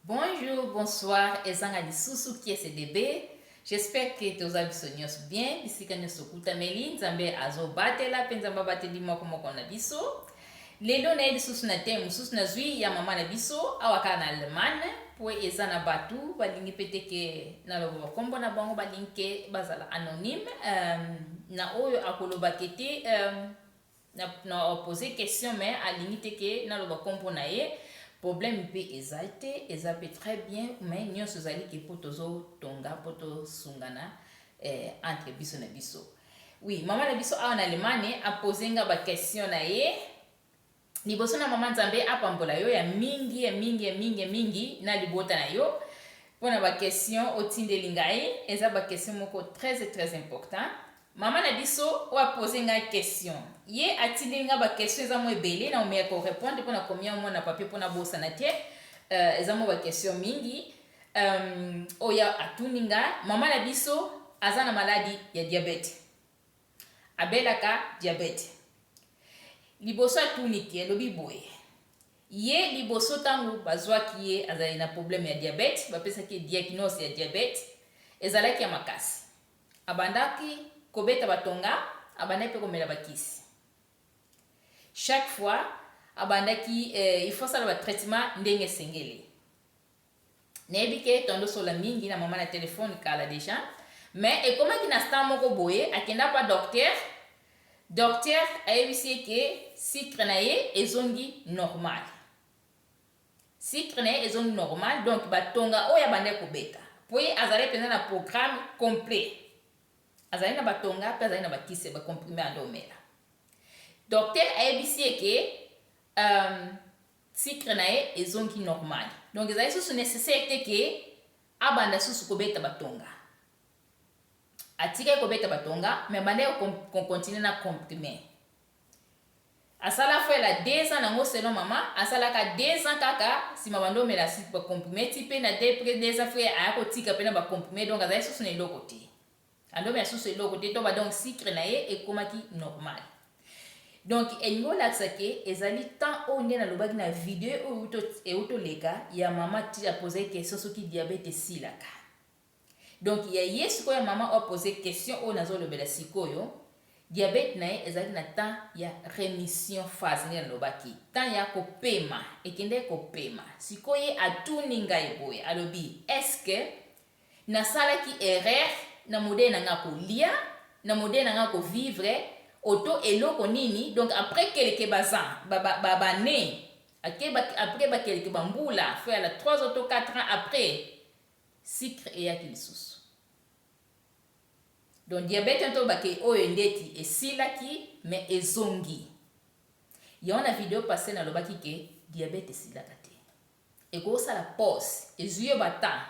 Bonjour, bonsoir, ezanga lisusu kiese debe. J'espère que toza biso nyonso bien, bisika nyonso okutameli, Nzambe azobatela mpe Nzambe abateli moko moko na biso. Lelo naye lisusu na thème mosusu nazwi ya mama na biso awa kaka na Allemagne, mpo eza na bato balingi mpe te ke naloba bakombo na bango, balingi ke bazala anonyme. Na oyo akoloba ke te na pose question, mais alingi te ke naloba kombo na ye. Problème mpe eza te, eza mpe très bien, mais nyonso ezali ke mpo tozotonga, mpo tosungana entre biso na biso. Oui, mama na biso awa na Allemagne apose nga baquestion na ye. Liboso na mama, Nzambe apambola yo ya mingi, ya mingi, ya mingi, ya mingi na libota na yo mpona baquestion otindeli ngai. Eza baquestion moko très très important. Mama na biso oyo apose ngai question, ye atindeli ngai baquestion, eza mwa ebele na omeya korépondre mpona komia mwa na papier mpona bosana te. Eza mwa baquestion mingi oyo atuni ngai. Mama na biso aza na maladi ya diabète, abelaka diabète. Liboso atuniki, alobi boye: ye liboso ntango bazwaki ye, azali na problème ya diabète, bapesaki ye diagnose ya diabète, ezalaki ya makasi, abandaki kobeta batonga, abandaki mpe komela bakisi chaque fois, abandaki il faut asala batraitement ndenge esengeli. Nayebi ke tondosola mingi na mama na telefone kala déjà, mais ekomaki na stand moko boye, akenda pa docteur. Docteur ayebisi ye ke sucre na ye ezongi normal, sucre na ye ezongi normal. Donc batonga oyo abandaki kobeta, po ye azali mpenza na programme complet, azali na batonga mpe azali na bakisi, bacomprimé ando omela. Docteur ayebisi ye ke sucre na ye ezongi normal, donc ezali susu nécessaire te ke abanda susu kobeta batonga. Atikaki kobeta batonga, mais abandaki kocontinue na comprimé. Asala fela 2 ans nango. Selon mama, asalaka 2 ans kaka, nsima bando omela bacomprimé ti mpe na après 2 ans frère aya kotika mpe na bacomprimé. Donc azali susu na eloko te, andomela susu eloko te to ba. Donc sucre na ye ekomaki normal. Donc elingi olakisa ke ezali temps oyo nde nalobaki na video oyo euti oleka ya mama ti apose question soki diabète esilaka. Donc ya ye sikoyo, ya mama oyo apose question oyo nazolobela sikoyo, diabète na ye ezalaki na temps ya rémission, phase nde nalobaki, temps ya kopema, ekendeki kopema. Sikoyo ye atuni ngai boye, alobi: est ce que nasalaki erreur na modèle na nga kolia, na modèle na nga kovivre, oto eloko nini? Donc après quelques bazan bane, après bakeleke bambula, fo yala 3 to 4 ans après, sucre eyaki lisusu. Donc diabète to bake oyo ndeti esilaki, mais ezongi. Yango na video passé nalobaki ke diabète esilaka te, ekosala pause, ezwi yo batemps,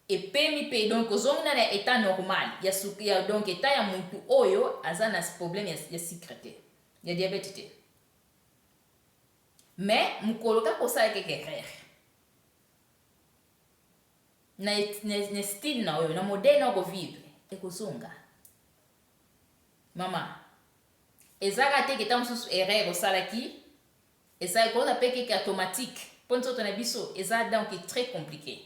epemi mpe, donc ozongi na état normal ya donc état ya mutu oyo aza na problème ya sucre te, ya diabète te. Mais mokolo kaka osala kaka erreur na style na oyo, na modèle na okovivre, ekozonga. Mama, ezaka te ke ta mosusu erreur osalaki, eza ekoza mpe keke automatique, mpo nzoto na biso eza donc très compliqué.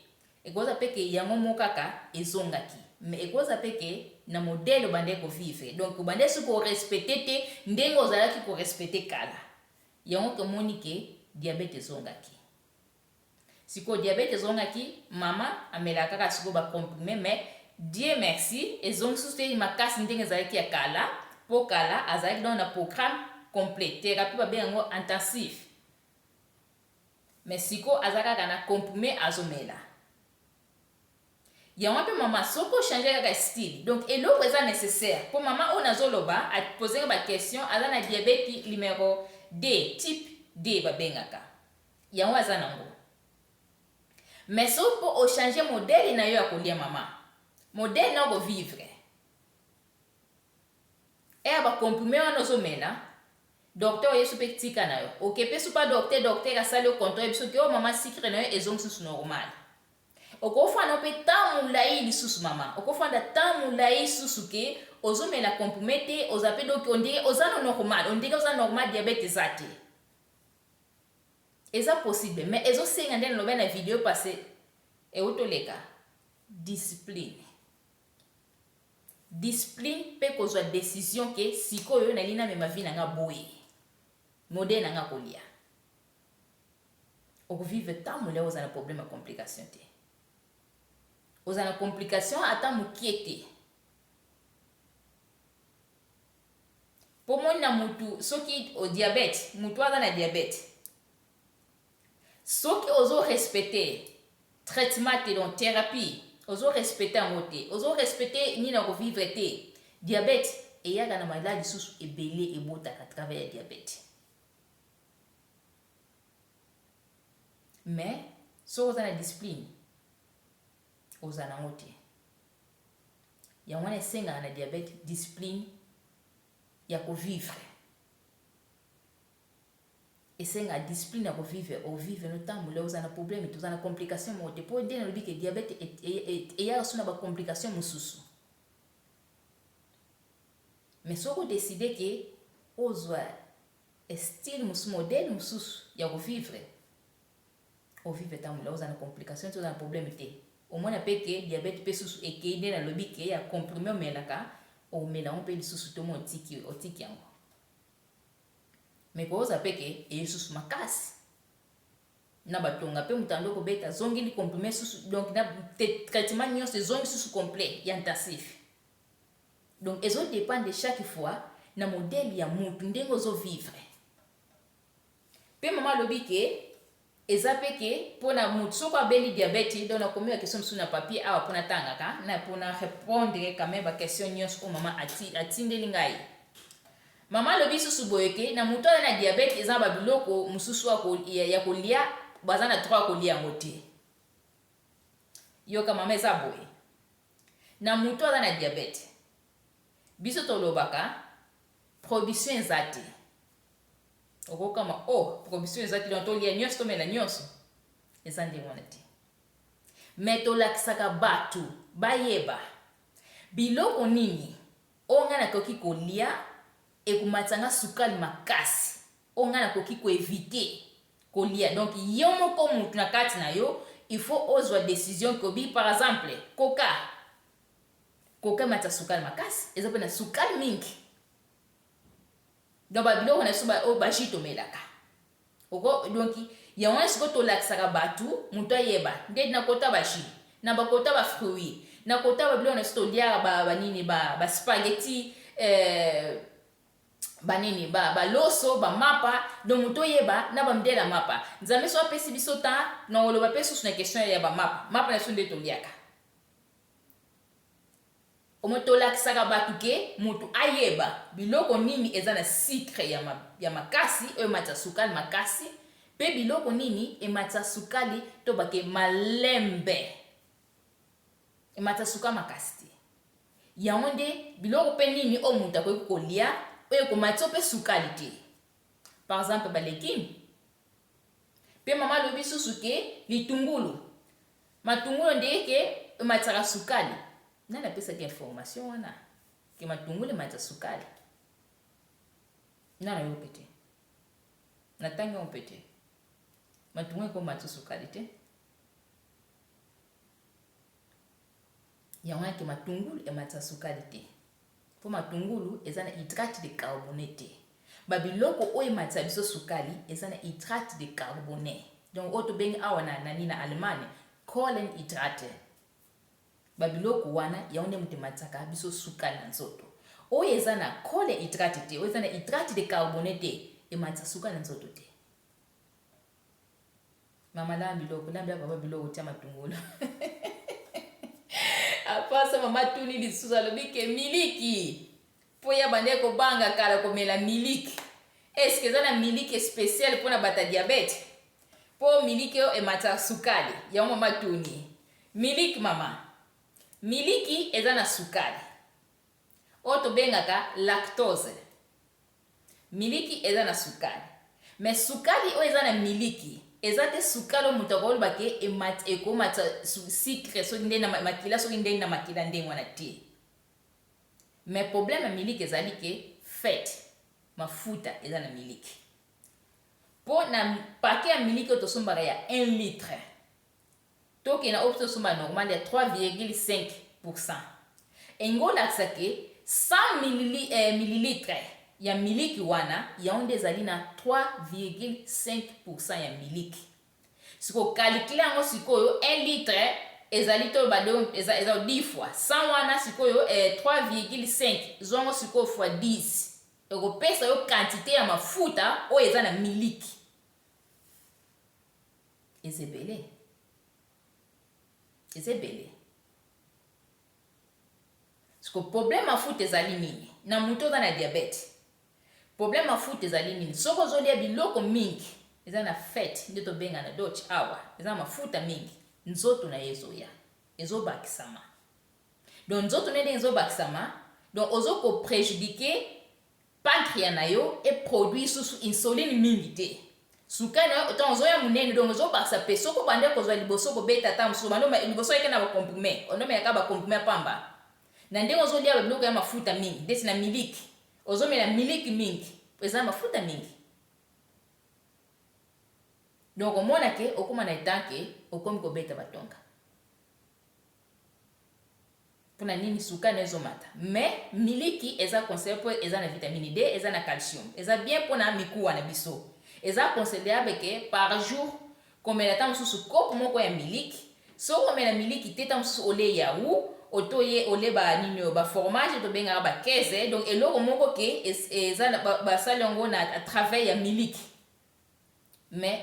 Ekoza mpe ke yango moko kaka ezongaki, mais ekoza mpe ke na modèle obandaki kovivre, donc obandaki soki korespecte te ndenge ozalaki korespecte kala, yango tomoni ke diabète ezongaki. Sikoyo diabète ezongaki, mama amelaka kaka sikoyo bacomprimé, mais Dieu merci, ezongi susu te makasi ndenge ezalaki ya kala, mpo kala azalaki donc na programme complet, thérapie babenga yango intensif, mais sikoyo aza kaka na comprimé azomela yango. Mpe mama, soki ochange kaka style, donc eloko eza nécessaire mpo mama oyo nazoloba aposenga baquestion aza na diabète numéro D, type D babengaka yango, aza nango. Mais soki mpo ochange modèle na yo ya kolia, mama, modèle na yo kovivre, eya bacomprimé wana ozomela, docteur oyebi so mpe tika na yo, okepe so pa docteur, docteur asali yo contrôle biso ke oyo mama, sucre na yo ezongi susu normal, okofanda mpe temps molai lisusu. Mama, okofanda temps molai lisusu ke ozomela comprimé te, oza mpe donc ondire oza no normal, ondire oza normal, diabète eza te. Eza possible mais ezo senga nde naloba na video passe euti oleka discipline. Discipline pe kozwa decision ke sikoyo nalingi namema vie na nga boye. Modèle na nga kolia. Oko vivre temps molayi oza na problème ya complication te. Oza na complication ata mukie te. Po omoni na mutu soki o diabète, mutu aza na diabète soki ozo respecter traitement te donc therapie ozo respecter yango te, ozo respecter nini ya ko vivre te, diabète eyaka na maladi susu ebele ebotaka à travers ya diabète. Mais soki oza na discipline oza nango te. Yango wana esengaka na diabète discipline ya ko vivre. Esengaka discipline ya ko vivre, o vivre no tambola oza na problème te, oza na complication moko te. Po nde nalobi ke diabète eyaka su na ba complication mosusu. Mais soki o decider ke ozwa style mosusu, modèle mosusu ya ko vivre, o vivre temps molayi oza na complication te oza na problème te omona pe ke diabète pe susu ekeyi nde nalobi ke ya comprime omelaka omela yango pe lisusu te omona otiki otiki yango mais koza pe ke eye susu makasi na batonga pe moto ando kobeta azongeli comprime susu donc na traitement nyonso ezongi susu complet ya intensif donc ezo dépendre chaque fois na modèle ya mutu ndenge ozo vivre. Pe mama alobi ke eza pe ke pona mutu soki abeli diabète donc nakomi ba question mosusu na papier awa po natangaka na po na repondre quand meme ba question nionso oyo mama atindeli ngai. Mama alobi lisusu boye ke na mutu aza na diabète eza na ba biloko mosusu ya kolia baza na droit ya kolia yango te. Yoka mama eza boye na mutu aza na diabète biso tolobaka production eza te. Okokamwa oh production eza te donc tolia nionso tomela nionso eza ndenge wana te mais tolakisaka batu bayeba biloko nini oyo ngai nakoki kolia ekomatisa nga sukali makasi oyo ngai nakoki ko eviter kolia donc yo moko mutu na kati na yo il faut ozwa decision kobi par exemple coca coca ematisa sukali makasi eza pe na sukali mingi. Donc ba biloko na biso ba oyo ba jus tomelaka oko donc yango wana sikoyo tolakisaka batu mutu ayeba nde na kota ba jus na ba kota ba fruits na kota ba biloko na biso toliaka ba ba nini ba ba spaghetti euh, ba nini ba ba loso ba mapa donc mutu oyeba na ba mdela mapa nzambe so apesi biso temps na koloba pe susu na question ya ba mapa mapa na biso nde toliaka Omo tolakisaka batu ke mutu ayeba biloko nini eza na sucre ya ya makasi oyo ematisa sukali makasi pe biloko nini ematisa sukali to ba ke malembe ematisa sukali makasi te yango nde biloko pe nini oyo mutu akoki kolia oyo ekomatisa yo pe sukali te par exemple ba legume pe mama alobi susu ke litungulu Matungulu nde ke ematisaka sukali? Nani apesaki information wana ke matungulu ematisa sukali? Nga nayoki te. Natangi yango mpe te. Matungulu ekomatisa sukali te. Yango wana ke matungulu ematisa sukali te. Mpo matungulu eza na hydrate de carbone te. Ba biloko oyo ematisa biso sukali eza na hydrate de carbone. Donc oyo tobengi awa na nani na Allemagne Kohlenhydrate. Ba biloko wana yango nde moto ematisaka biso sukali na nzoto. Oyo eza na Kohlenhydrate te, oyo eza na hydrate de carbone te, ematisa sukali na nzoto te. Mama lamba biloko, lambela papa biloko tia matungulu. Après ça mama atuni lisusu alobi ke miliki po ye abandaki kobanga kala komela miliki. Est-ce que eza na miliki speciale pona bato ya diabète? Po miliki oyo ematisaka sukali. Yango mama atuni. Miliki mama. Miliki eza na sukali. Oyo tobengaka lactose. Miliki eza na sukali. Mais sukali oyo eza na miliki eza te sukali oyo moto akoloba ke ekomatisa sucre soki nde na makila soki nde na makila ndenge wana te. Mais problème ya miliki ezali ke fete mafuta eza na miliki. Mpo na paquet ya miliki oyo tosombaka ya 1 litre, tokende na oyo biso tosomba normal ya 3,5%, elingi kolakisa ke 100 millilitre ya miliki wana yango nde ezali na 3,5% ya miliki. Sikoyo calcule yango sikoyo 1 litre ezali toloba de eza eza 10 fois 100 wana sikoyo 3,5 zwa yango sikoyo fois 10 ekopesa yo quantité ya mafuta oyo eza na miliki. Eza ebele, eza ebele. Sikoyo problème mafuta ezali nini na moto oza na diabète? Problème mafuta ezali nini? Soki ozolia biloko mingi eza na fete nde tobenga na Dutch awa, eza na mafuta mingi, nzoto na ye ezoya ezobakisama. Donc nzoto na ye ndenge ezobakisama, donc ozo ko prejudiquer pancreas na yo e produire susu insuline mingi te. Sukali na yo ntango ozoya monene, donc ozobakisa mpe soki obandi kozwa liboso kobeta ata mosusu obandi liboso oyeke na bacomprime, ondomelaka bacomprime pamba na ndenge ozolia babiloko ya mafuta mingi ndeti na miliki, ozomela miliki mingi eza mafuta mingi, donc omona ke okóma na etat ke okomi kobeta batonga. Mpona nini? Sukali ezomata. Mais miliki eza conseillé mpo eza na vitamine D, eza na calcium, eza bien mpona mikuwa na biso. Eza conseillable ke par jour komela ata mosusu kopo moko ya miliki. Soki omela miliki te, ta mosusu ole yaourt, oto ye ole ba nini oyo baformage tobengaka bakeze, donc eloko moko ke eza basali yango na à travers ya miliki. Mais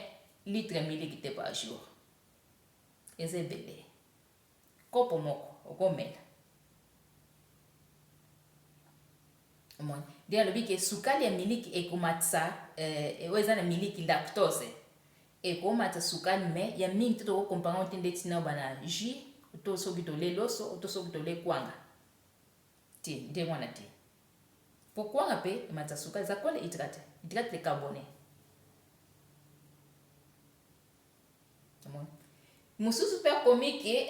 litre ya miliki te par jour, eza ebele. Kopo moko okomela. Omoni nde alobi ke sukali ya miliki ekomatisa, oyo eza na miliki lactose ekomatisa sukali, mais ya mingi te. Tokokompare yango te ndeti na bana jus to soki tole loso to soki tole kwanga te, ndenge wana te, po kwanga mpe ematisa sukali, eza kole hydrate, hydrate de carbone. Omoni mosusu mpe akomi ke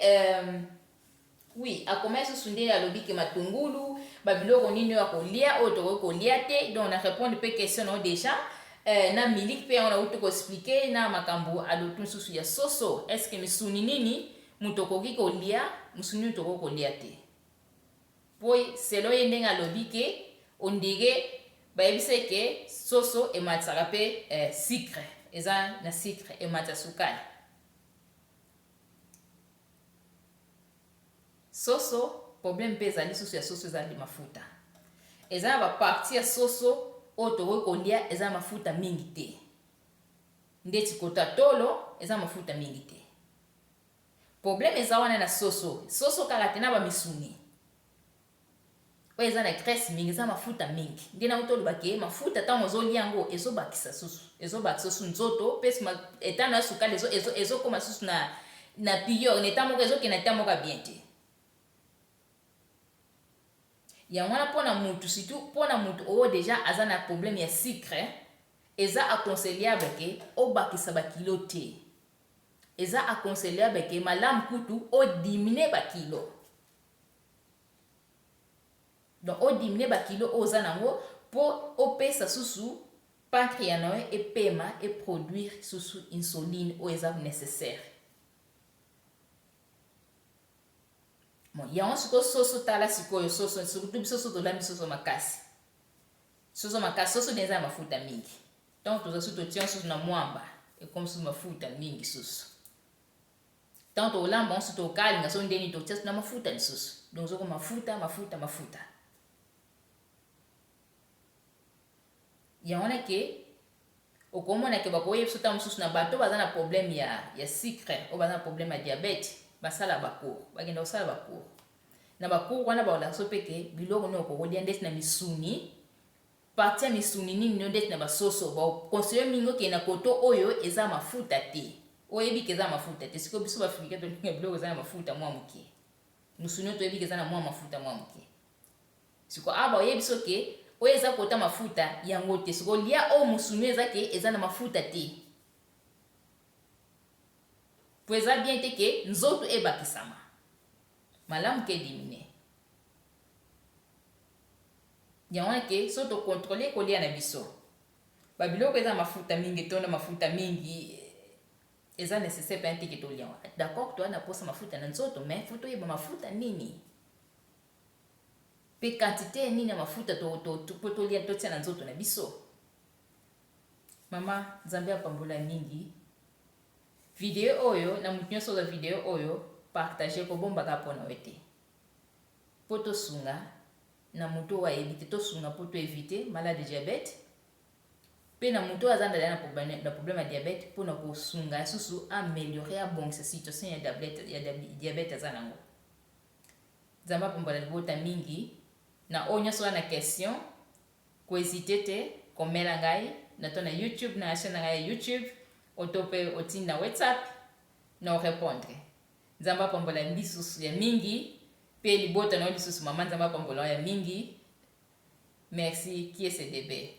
oui, akomi lisusu nde alobi ke matungulu, babiloko nini oyo akolia, oyo tokoki kolia te. Donc na répondre mpe question na yo déjà, na miliki mpe yango nauti koexpliquer na makambo alobi mosusu ya soso. Est ce que misuni nini moto okoki kolia, mosuni nini tokoki kolia te? Po selon ye ndenge alobi ke ondire bayebisa ke soso ematisaka mpe sucre, eza na sucre, ematisa sukali. Soso, problème mpe ezali susu ya soso ezali mafuta. Eza na bapartie ya soso oyo tokoki kolia eza na mafuta mingi te, ndeti kota tolo eza mafuta mingi te. Problème eza wana na soso, soso kaka te, na bamisuni oyo eza na graisse mingi, eza mafuta mingi. Nde nango toloba ke mafuta ntango ozolia yango ezobakisa susu, ezobakisa susu nzoto mpe etano ya sukali ezokóma susu na pire na eta moko, ezokende na eta moko ya bien te. Yango wana mpona mutu, surtout mpona mutu oyo déjà aza na problème ya sucre, eza aconseillable ke obakisa bakilo te. Eza aconseillable ke malamu kutu odiminuer bakilo, donc odiminuer bakilo oyo oza nango mpo opesa susu pancréas na yo epema, eproduire susu insuline oyo eza nécessaire. Bon, yango sikoyo soso, tala sikoyo soso, surtout biso soso tolambi soso makasi, soso makasi, soso nde eza ya mafuta mingi. Ntango toza susu totia susu na mwamba, ekomi susu mafuta mingi susu. Ntango tolamba ngo susu, tokalinga so ndeni, totia susu na mafuta lisusu, donc ozoko mafuta, mafuta, mafuta. Yango wana ke okomona ke bakoyeba biso ntango mosusu na bato baza na problème ya sucre, oyo baza na problème ya diabète, basala bacours, bakenda kosala bacours. Na bacours wana bakolakisa mpe ke biloko nini okokolia, ndeti na misuni, partie ya misuni nini no, ndeti na basoso baconseiller mingi okende na koto oyo eza mafuta te, oyebi ke eza mafuta te. Sikoyo biso baafricain tolinga biloko eza na mafuta mwa moke, mosuni oyo toyebi ke eza na mwa mafuta mwa moke. Sikoyo awa baoyebi so ke oyo eza kota mafuta yango te, sikoyo lia oyo mosuni eza ke eza na mafuta te, po eza bien te ke nzoto ebakisama, malamu ke diminuer. Yango wana ke so tocontrôler kolia na biso. Babiloko eza mafuta mingi, etonda mafuta mingi, eza nécessaire mpe te ke tolia. D'accord, toza na posa mafuta na nzoto, mais faut toyeba mafuta nini mpe quantité nini ya mafuta po tolia, totia na nzoto na biso. Mama, Nzambe apambola mingi video oyo na motu nyonso. Oza video oyo, partage, kobombaka mpona yo te, mpo tosunga na motu oyo ayebi te, tosunga mpo toéviter malade diabète, mpe na motu oyo aza ndala na problème ya diabète, mpona kosunga lisusu améliorer, abongisa situation ya diabète aza nango. Nzambe apambola libota mingi. Na oyo nyonso wana question, kohésiter te komela ngai na to na YouTube, na chaîne na ngai ya YouTube, oto mpe otinda na WhatsApp na orépondre. Nzambe apambola lisusu ya mingi, mpe libota na yo lisusu. Mama, Nzambe apambola ya mingi. Merci. Kiesdb.